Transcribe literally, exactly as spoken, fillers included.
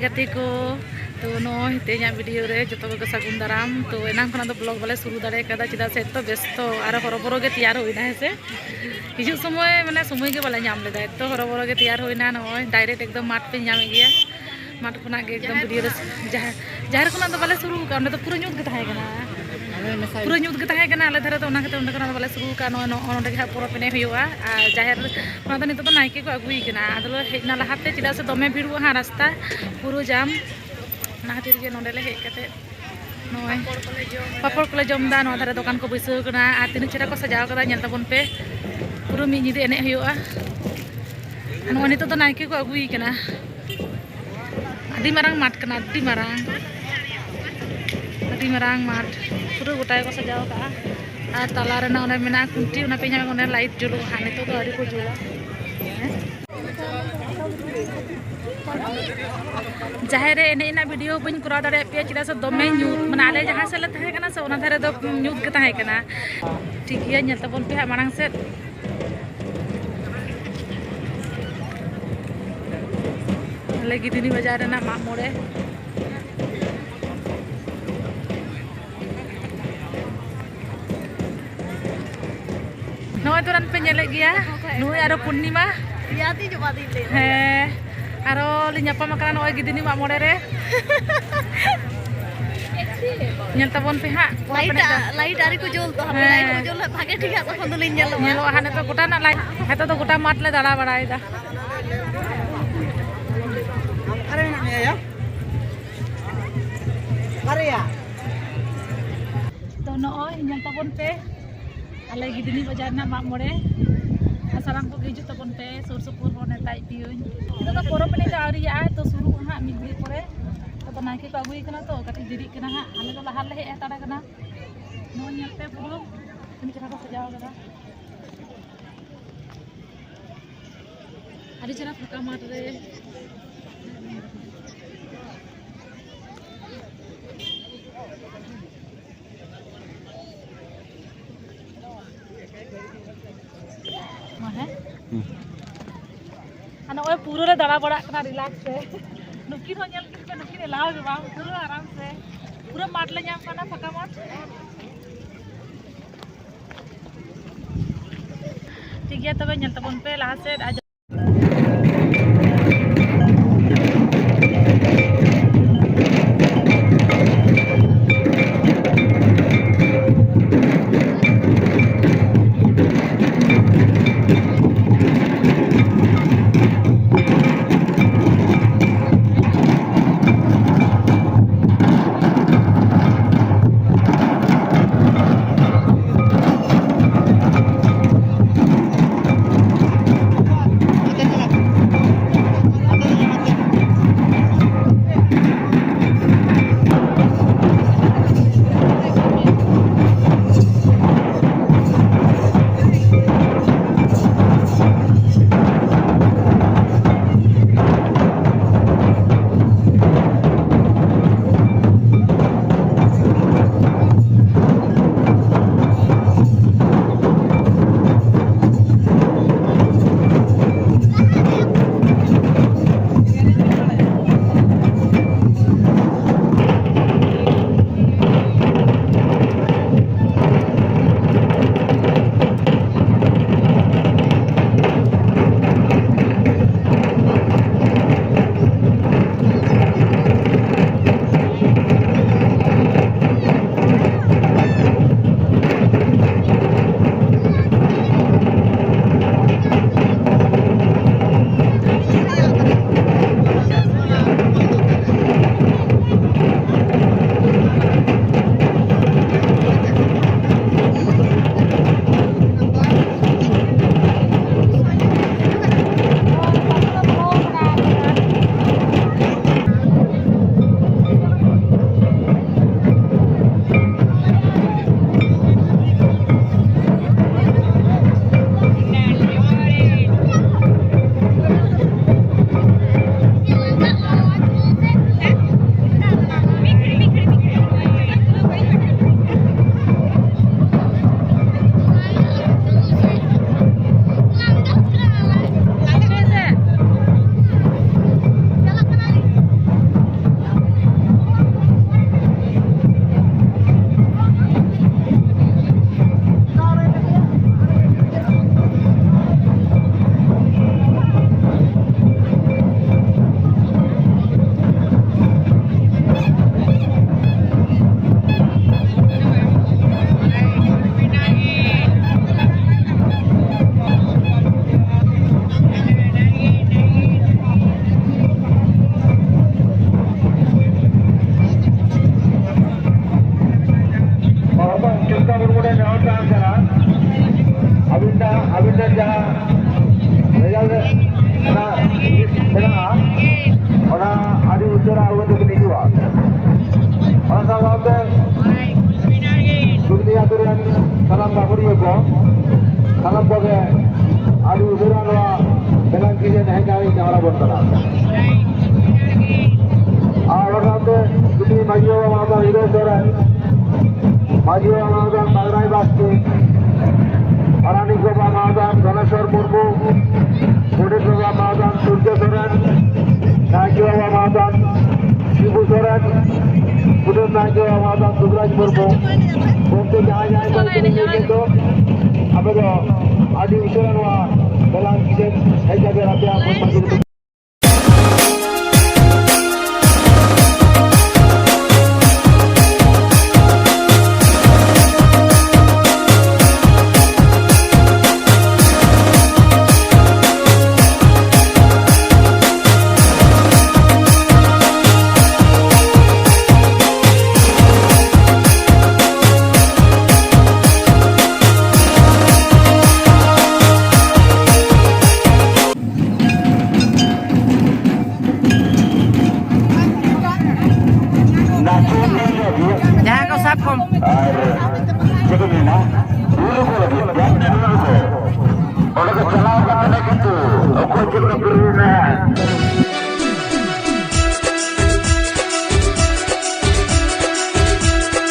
ᱜᱟᱛᱮ ᱠᱚ, ᱛᱚ ᱱᱚᱜᱼᱚᱭ ᱛᱮᱦᱮᱧᱟᱜ ᱵᱷᱤᱰᱤᱭᱳ ᱨᱮ ᱡᱚᱛᱚ ᱠᱚᱜᱮ ᱥᱟᱹᱜᱩᱱ ᱫᱟᱨᱟᱢ᱾ ᱛᱚ ᱮᱱᱟᱝ ᱠᱷᱚᱱᱟᱜ ᱫᱚ ᱵᱞᱚᱜ ᱵᱟᱞᱮ ᱥᱩᱨᱩ ᱫᱟᱲᱮ ᱠᱟᱫᱟ, ᱪᱮᱫᱟᱜ ᱥᱮ ᱮᱛᱚ ᱵᱮᱥᱛᱚ ᱟᱨ ᱦᱚᱨᱚᱵᱚᱨᱚ ᱜᱮ ᱛᱮᱭᱟᱨ ᱦᱩᱭᱱᱟ, ᱦᱮᱸ ᱥᱮ᱾ ᱦᱤᱡᱩᱜ ᱥᱚᱢᱚᱭ ᱢᱟᱱᱮ ᱥᱚᱢᱚᱭ ᱜᱮ ᱵᱟᱞᱮ ᱧᱟᱢ ᱞᱮᱫᱟ, ᱮᱛᱚ ᱦᱚᱨᱚᱵᱚᱨᱚ ᱜᱮ ᱛᱮᱭᱟᱨ ᱦᱩᱭᱱᱟ᱾ ᱱᱚᱜᱼᱚᱭ ᱰᱟᱭᱨᱮᱠᱴ ᱮᱠᱫᱚᱢ ᱢᱟᱴᱷ ᱯᱮ ᱧᱟᱢᱮᱫ ᱜᱮᱭᱟ, ᱢᱟᱴᱷ ᱠᱷᱚᱱᱟᱜ ᱜᱮ ᱮᱠᱫᱚᱢ ᱵᱷᱤᱰᱤᱭᱳ ᱨᱮ᱾ ᱡᱟᱦᱮᱨ, ᱡᱟᱦᱮᱨ ᱠᱷᱚᱱᱟᱜ ᱫᱚ ᱵᱟᱞᱮ ᱥᱩᱨᱩ ᱟᱠᱟᱫᱟ, ᱚᱸᱰᱮ ᱫᱚ ᱯᱩᱨᱟᱹ ᱧᱩᱛ ᱜᱮ ᱛᱟᱦᱮᱸ ᱠᱟᱱᱟ᱾ ᱯᱩᱨᱟᱹ ᱧᱩᱛ ᱜᱮ ᱛᱟᱦᱮᱸ ᱠᱟᱱᱟ ᱟᱞᱮ ᱫᱷᱟᱨᱮ ᱫᱚ, ᱚᱱᱟ ᱠᱷᱟᱹᱛᱤᱨ ᱚᱸᱰᱮ ᱠᱷᱚᱱᱟᱜ ᱫᱚ ᱵᱟᱞᱮ ᱥᱩᱨᱩ ᱟᱠᱟᱫᱟ᱾ ᱱᱚᱜᱼᱚᱭ ᱱᱚᱜᱼᱚ ᱱᱚᱸᱰᱮ ᱜᱮ ᱦᱟᱸᱜ ᱯᱚᱨᱚᱵᱽ ᱮᱱᱮᱡ ᱦᱩᱭᱩᱜᱼᱟ᱾ ᱟᱨ ᱡᱟᱦᱮᱨ ᱠᱷᱚᱱᱟᱜ ᱫᱚ ᱱᱤᱛᱚᱜ ᱫᱚ ᱱᱟᱭᱠᱮ ᱠᱚ ᱟᱹᱜᱩᱭᱮ ᱠᱟᱱᱟ, ᱟᱫᱚ ᱞᱮ ᱦᱮᱡ ᱮᱱᱟ ᱞᱟᱦᱟᱛᱮ, ᱪᱮᱫᱟᱜ ᱥᱮ ᱫᱚᱢᱮ ᱵᱷᱤᱲᱚᱜᱼᱟ ᱦᱟᱸᱜ ᱨᱟᱥᱛᱟ ᱯᱩᱨᱟᱹ ᱡᱟᱢ᱾ ᱚᱱᱟ ᱠᱷᱟᱹᱛᱤᱨ ᱜᱮ ᱱᱚᱸᱰᱮ ᱞᱮ ᱦᱮᱡ ᱠᱟᱛᱮ ᱱᱚᱜᱼᱚᱭ ᱯᱟᱯᱚᱲ ᱠᱚᱞᱮ ᱡᱚᱢ ᱮᱫᱟ᱾ ᱱᱚᱣᱟ ᱫᱷᱟᱨᱮ ᱫᱚᱠᱟᱱ ᱠᱚ ᱵᱟᱹᱭᱥᱟᱹᱣ ᱠᱟᱱᱟ ᱟᱨ ᱛᱤᱱᱟᱹᱜ ᱪᱮᱦᱨᱟ ᱠᱚ ᱥᱟᱡᱟᱣ ᱠᱟᱫᱟ, ᱧᱮᱞ ᱛᱟᱵᱚᱱ ᱯᱮ᱾ ᱯᱩᱨᱟᱹ ᱢᱤᱫ ᱧᱤᱫᱟᱹ ᱮᱱᱮᱡ ᱦᱩᱭᱩᱜᱼᱟ᱾ ᱟᱨ ᱱᱚᱜᱼᱚᱭ ᱱᱤᱛᱚᱜ ᱫᱚ ᱱᱟᱭᱠᱮ ᱠᱚ ᱟᱹᱜᱩᱭᱮ ᱠᱟᱱᱟ᱾ ᱟᱹᱰᱤ ᱢᱟᱨᱟᱝ ᱢᱟᱴᱷ ᱠᱟᱱᱟ, ᱟᱹᱰᱤ ᱢᱟᱨᱟᱝ, ᱟᱹᱰᱤ ᱢᱟᱨᱟᱝ ᱢᱟᱴᱷ᱾ ᱯᱩᱨᱟᱹ ᱜᱚᱴᱟ ᱜᱮᱠᱚ ᱥᱟᱡᱟᱣ ᱠᱟᱜᱼᱟ᱾ ᱟᱨ ᱛᱟᱞᱟ ᱨᱮᱱᱟᱜ ᱚᱸᱰᱮ ᱢᱮᱱᱟᱜᱼᱟ ᱠᱷᱩᱱᱴᱤ, ᱚᱱᱟ ᱯᱮ ᱧᱮᱞ, ᱚᱸᱰᱮ ᱞᱟᱭᱤᱴ ᱡᱩᱞᱩᱜᱼᱟ ᱦᱟᱸᱜ, ᱱᱤᱛᱚᱜ ᱫᱚ ᱟᱹᱣᱨᱤ ᱠᱚ ᱡᱩᱞᱟ᱾ ᱡᱟᱦᱮᱨ ᱨᱮ ᱮᱱᱮᱡ ᱨᱮᱱᱟᱜ ᱵᱷᱤᱰᱤᱭᱳ ᱵᱟᱹᱧ ᱠᱚᱨᱟᱣ ᱫᱟᱲᱮᱭᱟᱜ ᱯᱮᱭᱟ, ᱪᱮᱫᱟᱜ ᱥᱮ ᱫᱚᱢᱮ ᱧᱩᱛ, ᱢᱟᱱᱮ ᱟᱞᱮ ᱡᱟᱦᱟᱸ ᱥᱮᱫ ᱞᱮ ᱛᱟᱦᱮᱸ ᱠᱟᱱᱟ ᱥᱮ, ᱚᱱᱟ ᱫᱷᱟᱨᱮ ᱫᱚ ᱧᱩᱛ ᱜᱮ ᱛᱟᱦᱮᱸ ᱠᱟᱱᱟ᱾ ᱴᱷᱤᱠ ᱜᱮᱭᱟ, ᱧᱮᱞ ᱛᱟᱵᱚᱱ ᱯᱮ ᱦᱟᱸᱜ ᱢᱟᱲᱟᱝ ᱥᱮᱫ᱾ ᱟᱞᱮ ᱜᱤᱫᱷᱱᱤ ᱵᱟᱡᱟᱨ ᱨᱮᱱᱟᱜ ᱢᱟᱜ ᱢᱚᱬᱮ᱾ ᱱᱚᱜᱼᱚᱭ ᱛᱚᱨᱟᱱ ᱯᱮ ᱧᱮᱞᱮᱫ ᱜᱮᱭᱟ, ᱱᱩᱭ ᱟᱨᱚ ᱯᱩᱨᱱᱤᱢᱟ᱾ ᱦᱮᱸ, ᱟᱨᱚ ᱞᱤᱧ ᱧᱟᱯᱟᱢ ᱟᱠᱟᱱᱟ ᱱᱚᱜᱼᱚᱭ ᱜᱤᱫᱷᱱᱤ ᱢᱟᱜ ᱢᱚᱬᱮ ᱨᱮ᱾ ᱧᱮᱞ ᱛᱟᱵᱚᱱ ᱯᱮ ᱦᱟᱸᱜ᱾ ᱞᱟᱭᱤᱴ, ᱞᱟᱭᱤᱴ ᱟᱹᱣᱨᱤ ᱠᱚ ᱡᱩᱞ ᱫᱚ, ᱦᱟᱯᱮ, ᱦᱮᱸ᱾ ᱞᱟᱭᱤᱴ ᱠᱚ ᱡᱩᱞ ᱞᱮ ᱵᱷᱟᱜᱮ ᱴᱷᱤᱠ ᱦᱟᱸᱜ ᱛᱚᱠᱷᱚᱱ ᱫᱚᱞᱤᱧ ᱧᱮᱞᱚᱜᱼᱟ᱾ ᱧᱮᱞᱚᱜᱼᱟ ᱦᱟᱸᱜ ᱱᱤᱛᱚᱜ ᱜᱚᱴᱟ ᱨᱮᱱᱟᱜ ᱞᱟᱭᱤᱴ, ᱱᱤᱛᱚᱜ ᱫᱚ ᱜᱚᱴᱟ ᱢᱟᱴᱷ ᱞᱮ ᱫᱟᱬᱟ ᱵᱟᱲᱟᱭᱮᱫᱟ᱾ ᱚᱠᱟᱨᱮ ᱢᱮᱱᱟᱜ ᱢᱮᱭᱟ ᱭᱟ? ᱚᱠᱟᱨᱮᱭᱟ? ᱛᱚ ᱱᱚᱜᱼᱚᱭ ᱧᱮᱞ ᱛᱟᱵᱚᱱ ᱯᱮ, ᱟᱞᱮ ᱜᱤᱫᱷᱱᱤ ᱵᱟᱡᱟᱨ ᱨᱮᱱᱟᱜ ᱢᱟᱜ ᱢᱚᱬᱮ᱾ ᱟᱨ ᱥᱟᱱᱟᱢ ᱠᱚᱜᱮ ᱦᱤᱡᱩᱜ ᱛᱟᱵᱚᱱ ᱯᱮ, ᱥᱩᱨ ᱥᱩᱯᱩᱨ ᱦᱚᱸ ᱱᱮᱣᱛᱟᱭᱮᱫ ᱯᱮᱭᱟᱹᱧ᱾ ᱱᱤᱛᱚᱜ ᱫᱚ ᱯᱚᱨᱚᱵᱽ ᱮᱱᱮᱡ ᱫᱚ ᱟᱹᱣᱨᱤᱭᱟᱜᱼᱟ, ᱛᱚ ᱥᱩᱨᱩᱜᱼᱟ ᱦᱟᱸᱜ ᱢᱤᱫ ᱜᱷᱟᱹᱲᱤᱡ ᱯᱚᱨᱮ᱾ ᱱᱤᱛᱚᱜ ᱫᱚ ᱱᱟᱭᱠᱮ ᱠᱚ ᱟᱹᱜᱩᱭᱮ ᱠᱟᱱᱟ, ᱛᱚ ᱠᱟᱹᱴᱤᱡ ᱫᱮᱨᱤᱜ ᱠᱟᱱᱟ ᱦᱟᱸᱜ᱾ ᱟᱞᱮ ᱫᱚ ᱞᱟᱦᱟ ᱨᱮᱞᱮ ᱦᱮᱡ ᱦᱟᱛᱟᱲ ᱠᱟᱱᱟ᱾ ᱱᱚᱜᱼᱚᱭ ᱧᱮᱞ ᱯᱮ ᱯᱩᱨᱟᱹ ᱛᱤᱱᱟᱹᱜ ᱪᱮᱦᱨᱟ ᱠᱚ ᱥᱟᱡᱟᱣ ᱠᱟᱫᱟ᱾ ᱟᱹᱰᱤ ᱪᱮᱦᱨᱟ ᱯᱷᱟᱸᱠᱟ ᱢᱟᱴᱷ ᱨᱮ᱾ ᱢᱟ ᱦᱮᱸ᱾ ᱦᱩᱸ᱾ ᱟᱨ ᱱᱚᱜᱼᱚᱭ ᱯᱩᱨᱟᱹ ᱞᱮ ᱫᱟᱬᱟ ᱵᱟᱲᱟᱜ ᱠᱟᱱᱟ ᱨᱤᱞᱟᱠᱥ ᱛᱮ᱾ ᱱᱩᱠᱤᱱ ᱦᱚᱸ ᱧᱮᱞ ᱠᱤᱱ ᱯᱮ, ᱱᱩᱠᱤᱱ ᱮᱞᱟᱣ ᱜᱮ ᱵᱟᱝ, ᱯᱩᱨᱟᱹ ᱟᱨᱟᱢ ᱥᱮ᱾ ᱯᱩᱨᱟᱹ ᱢᱟᱴᱷ ᱞᱮ ᱧᱟᱢ ᱠᱟᱱᱟ, ᱯᱷᱟᱸᱠᱟ ᱢᱟᱴᱷ᱾ ᱴᱷᱤᱠ ᱜᱮᱭᱟ, ᱛᱚᱵᱮ ᱧᱮᱞ ᱛᱟᱵᱚᱱ ᱯᱮ ᱞᱟᱦᱟ ᱥᱮᱫ᱾ ᱟᱨ ᱢᱤᱫᱴᱮᱱ ᱡᱟᱦᱟᱸ ᱨᱮᱡᱟᱞᱴ ᱨᱮ ᱚᱱᱟ ᱞᱤᱥᱴ ᱢᱮᱱᱟᱜᱼᱟ, ᱚᱱᱟ ᱟᱹᱰᱤ ᱩᱥᱟᱹᱨᱟ ᱟᱹᱜᱩ ᱠᱟᱛᱮ ᱵᱤᱱ ᱦᱤᱡᱩᱜᱼᱟ᱾ ᱚᱱᱟ ᱥᱟᱶ ᱥᱟᱶᱛᱮ ᱥᱩᱨᱱᱤ ᱟᱹᱛᱩ ᱨᱮᱱ ᱥᱟᱱᱟᱢ ᱜᱟᱹᱠᱷᱩᱲᱤᱭᱟᱹ ᱠᱚ, ᱥᱟᱱᱟᱢ ᱠᱚᱜᱮ ᱟᱹᱰᱤ ᱩᱥᱟᱹᱨᱟ ᱱᱚᱣᱟ ᱵᱮᱞᱟᱝ ᱠᱤᱪᱮᱱ ᱦᱮᱡ ᱨᱮᱱᱟᱜ ᱤᱧ ᱱᱮᱦᱚᱨ ᱟᱵᱚᱱ ᱠᱟᱱᱟ᱾ ᱟᱨ ᱚᱱᱟ ᱥᱟᱶᱛᱮ ᱡᱩᱫᱤ ᱢᱟᱹᱡᱷᱤ ᱵᱟᱵᱟ ᱢᱟᱱᱚᱛᱟᱱ ᱦᱤᱨᱳ ᱥᱚᱨᱮᱱ, ᱢᱟᱹᱡᱷᱤ ᱵᱟᱵᱟ ᱢᱟᱱᱚᱛᱟᱱ ᱵᱟᱜᱽᱨᱟᱭ ᱵᱟᱥᱠᱮ, ᱯᱟᱨᱟᱱᱤᱠ ᱵᱟᱵᱟ ᱢᱟᱱᱚᱛᱟᱱ ᱫᱷᱚᱱᱮᱥᱣᱚᱨ ᱢᱩᱨᱢᱩ, ᱜᱚᱰᱮᱛ ᱵᱟᱵᱟ ᱢᱟᱱᱚᱛᱟᱱ ᱥᱩᱨᱡᱚ ᱥᱚᱨᱮᱱ, ᱱᱟᱭᱠᱮ ᱵᱟᱵᱟ ᱢᱟᱱᱚᱛᱟᱱ ᱥᱤᱵᱩ ᱥᱚᱨᱮᱱ, ᱠᱩᱰᱟᱹᱢ ᱱᱟᱭᱠᱮ ᱵᱟᱵᱟ ᱢᱟᱱᱚᱛᱟᱱ ᱫᱩᱵᱽᱨᱟᱡᱽ ᱢᱩᱨᱢᱩ, ᱜᱚᱢᱠᱮ ᱡᱟᱦᱟᱸᱭ ᱡᱟᱦᱟᱸᱭ ᱠᱚ ᱮᱱᱮᱡ ᱠᱮᱫ ᱫᱚ, ᱟᱯᱮ ᱫᱚ ᱟᱹᱰᱤ ᱩᱥᱟᱹᱨᱟ ᱱᱚᱣᱟ ᱵᱮᱞᱟᱝ ᱠᱤᱪᱮᱱ ᱦᱮᱡ ᱠᱟᱛᱮ ᱟᱯᱮᱭᱟᱜ ᱢᱚᱱ ᱢᱟᱹᱡᱷᱤ